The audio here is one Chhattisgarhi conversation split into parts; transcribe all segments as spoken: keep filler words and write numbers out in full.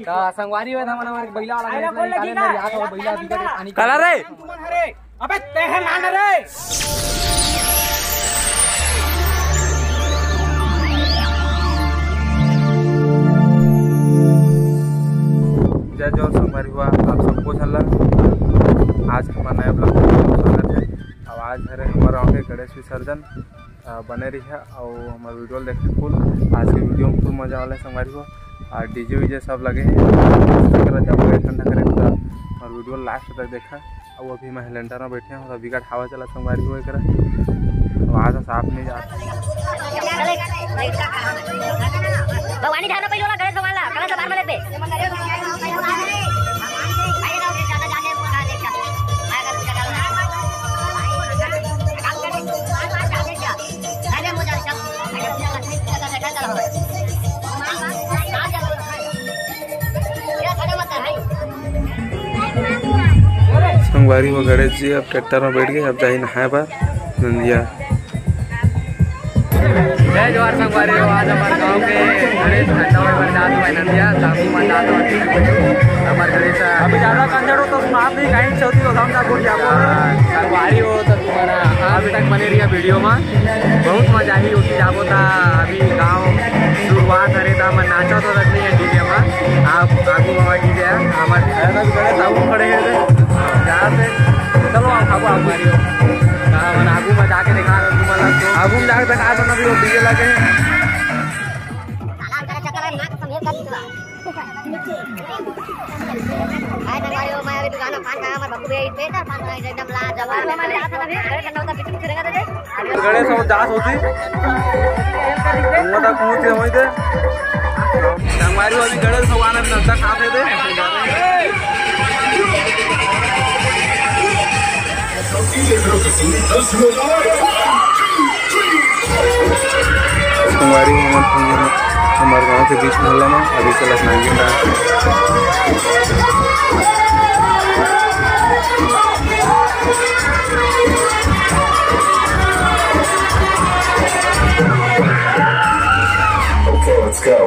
त संगवारी हो, हमन हमारे बइला वाला अरे, गणेश बोल निकाले लगी ना, ना, यार, वो बइला बिगड़ के पानी कला रे। तुमन हरे, अबे तेहे लान रे। जय जोहार संगवारी हो, आप सबको झन ला आज हमार नया vlog में स्वागत है। अब आज हरे हमार गाँव के गणेश विसर्जन। अ, बने रहिहा अउ हमर video ल देखा full। आज के video में full मजा वाला है संगवारी हो। अउ DJ वीजे सब लगे हे। जब गए ठंडा करे त हमर video ल last तक देखा। अउ अभी मैं Highlander में बैठे हूँ, तो बिकट हवा चला संगवारी हो एकरा। अउ आज साफ नहीं जात। भवानी धाम में पहले वाला गणेश भगवान ला, कलश बाहर में लेते। संगवारी हो गणेश जी अब ट्रैक्टर में बैठ गए, अब जाही नहाए बर नंदिया। जय जोहार संगवारी हो, आज हमारे गांव के गणेश घंटा बर जात हुआ नंदिया, साबू में जात हुआ। हमारे गणेश अभी ज्यादा कंजर हो तो सुनात नहीं, कहीं चौथी हो, हम ना बोल जाबो। संगवारी हो तो तुम्हारा अभी तक बने रहिहा video में। बहुत मजा आही, ओती जाबो ता अभी गाँव शुरुआत हरे ता हमन नाचत होत नहीं है DJ में। आप आगू बाबा DJ है, हमर साबू खड़े हैं रे। जहाँ से चलो आप आगू, आगू मारियो। हाँ, हमन आगू में जाके देखा दो तुमन ला तो। आगू में जाके देखा दो ना, अभी वो DJ लगे हैं। हाय संगवारी हो, मैं अभी दुकान में पान खाया, हमारे बब्बू भैया इतने इधर पान खाया, एकदम लाजवाब। हमारे यहाँ से अभी गणेश भगवान का पीछे पीछे रहेगा तो देख। गणेश भगवान दास होती। वो तक पहुँच गए वहीं थे। संगवारी हो, अभी गणेश भगवान अभी नजदीक आते थे। संगवारी हो, हमर गांव के बीच मोहल्ला में अभी चलत नागिन डांस। Okay, let's go.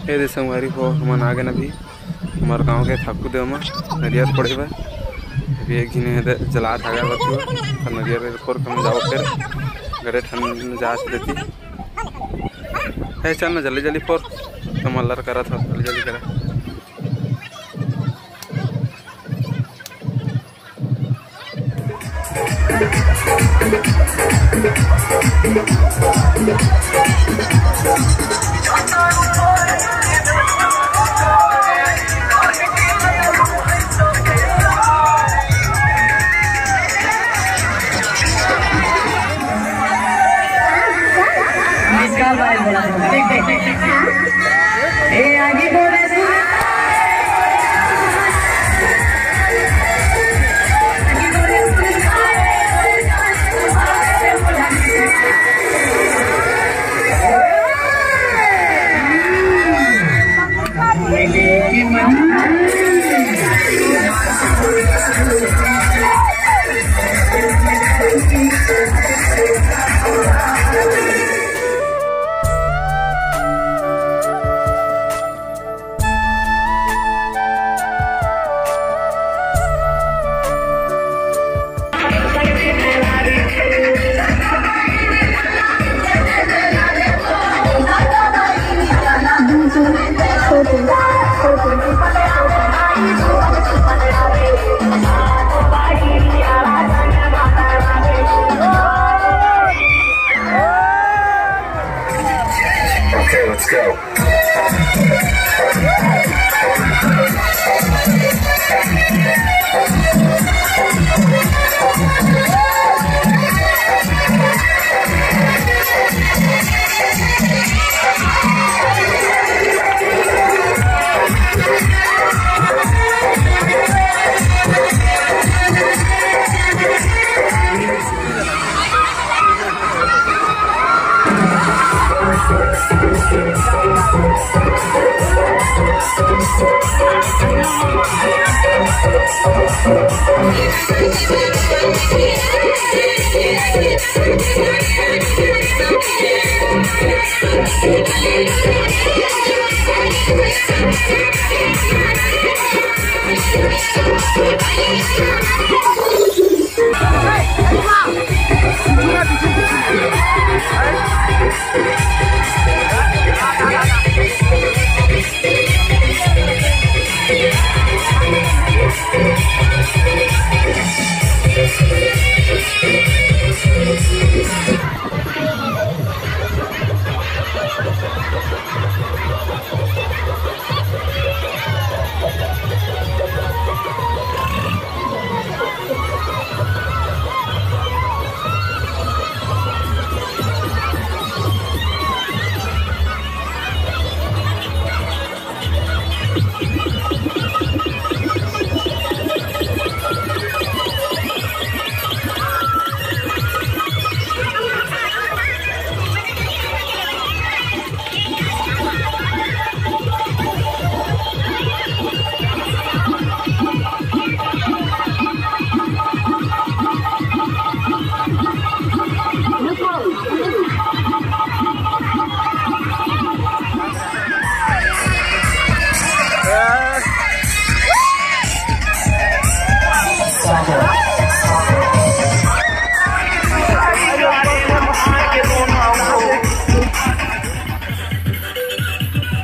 ये दे संगवारी हो, हमन आ गेन अभी हमर गांव के ठाकुर देव म नरियर फोड़े बर। अभी एक झिन एदे जलात हे अगरबत्ती बर, त नरियर फोड़ के हम जाओ फेर घरे ठन जात देती। हे चल ना जल्दी जल्दी फोड़, त मल्लर करत ह, जल्दी जल्दी करा। नमस्कार भाई, बोला दो। देख, देख, देख, देख। ए, आगे बोल रहे थे।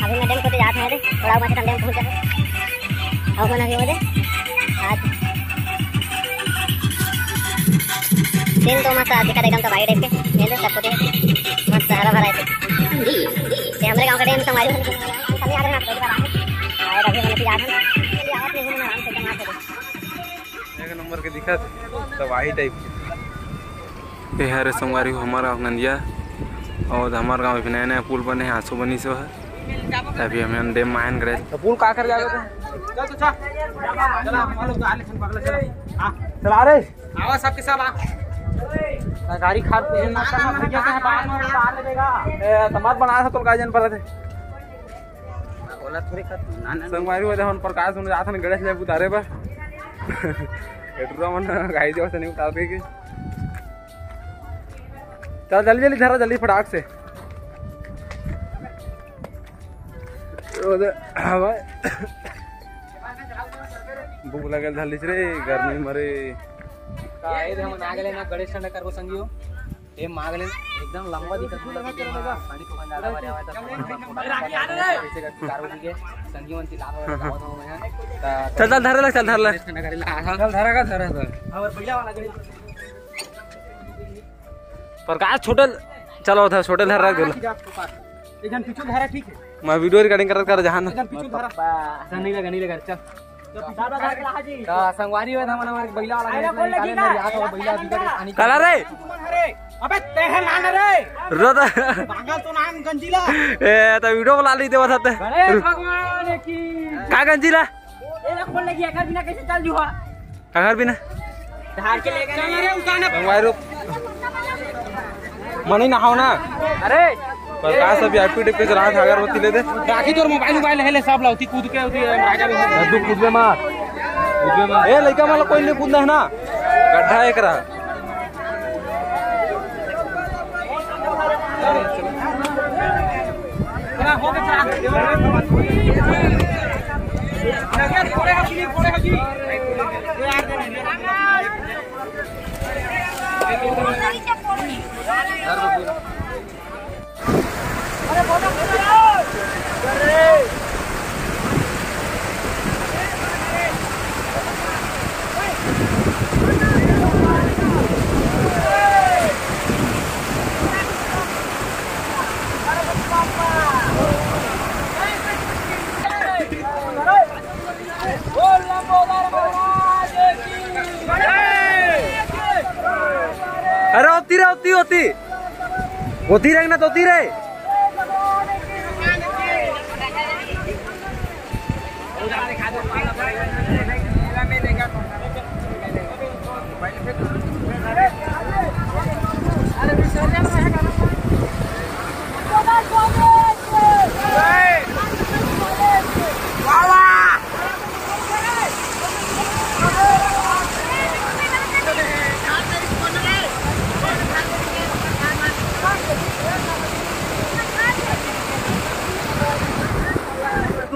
अभी मैं डैम कोती जात हँव रे, थोड़ा बहुत हम डैम पहुँच जाते। अउ मन अभी मुझे आज दिन तो मस्त आज दिखा एकदम तो वाइड है, ये दे सबको दे मस्त हरा भरा है। ये हमारे गाँव का डैम संगवारी हो, हम आ रहे हैं, आप लोग आ रहे हैं। और अभी हम अभी जा रहे हैं, अभी आवत नहीं है, आराम से एकदम आ सकते। एक नंबर के दिखत तबाही टाइप के। ये हरे संगवारी हो हमर गाँव नंदिया, और हमर गाँव में नया नया पुल बने हे, आंसू बनी सो है। अभी हम डैम मायन करे। तो पुल का कर जावे तो? चल तो चल। चला, हम लोग तो आले छन पगला, चला। हाँ, चला रे। आवा सबके सब आ। गाड़ी खार पे ना, ना, ना, भैया ना, के ना, बाहर में ना। उतार देगा। ए, तमात बना था तो का जन पर थे। बोला थोड़ी खत-, ना, ना, ना। संगवारी हो, हमन प्रकाश मन जात हन गणेश ले उतारे बर। एटुरा मन गाई देवत नहीं उतार दे के। चल जल्दी जल्दी धरा, जल्दी फटाक से। ओ दे, हाँ भाई। भूख लगल धर लिस रे, गर्मी मरे। का ए दे हमन आ गेले ना गणेश ठंडा करबो संगियो। ए मांग ले एकदम लंबा दिखत हे, पानी को बंदा वाले आवे तो कैसे करके कार होगी के संगी मन चिल्ला रहे हैं, गाँव में हैं। चल, चल, धर ले, चल, धर ले। चल, धरा का, धरा, धरा। और भैया वाला गणेश। प्रकाश, छोटे, चलो, उधर छोटे धर रख दे। एक जन पीछू धरा, ठीक है। मैं वीडियो रिकॉर्डिंग करत कर जहान। एक जन पीछू धरा। चल, नहीं लगा, नहीं लगा, चल। तो संगवारी हो, हमन हमर बइला वाला अरे, निकाले कौन लगी ना, ना? या तो बइला अभी तक पानी काला रे? अबे, तेरे नान रे। रो तो। पागल तो नान गंजीला। ए, तो वीडियो बना ली देवत हते। गणेश भगवान की। का गंजीला? ए, कौन लगी? अगर बिना कैसे चल जुआ? अगर बिना? धार के ले गए। चल रे, उतार ना। संगवारी हो। मनी नहाओ ना। अरे। प्रकाश अभी आपकी डिब्बे चला था, अगरबत्ती ले दे। राखी तोर मोबाइल, मोबाइल है ले, सब लाओ, ती कूद के उती राजा भी। तू कूदबे मार। कूदबे मार। ए, लइका मन ला कोई नहीं कूदना है ना, गड्ढा है एकरा। चला, हो गया, चला। थोड़े हाथ लिए, थोड़े हाथ लिए। अरे होती रे, होती, होती। होती रहेंगे ना तो होती रहे।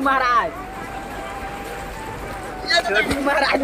महाराज। महाराज।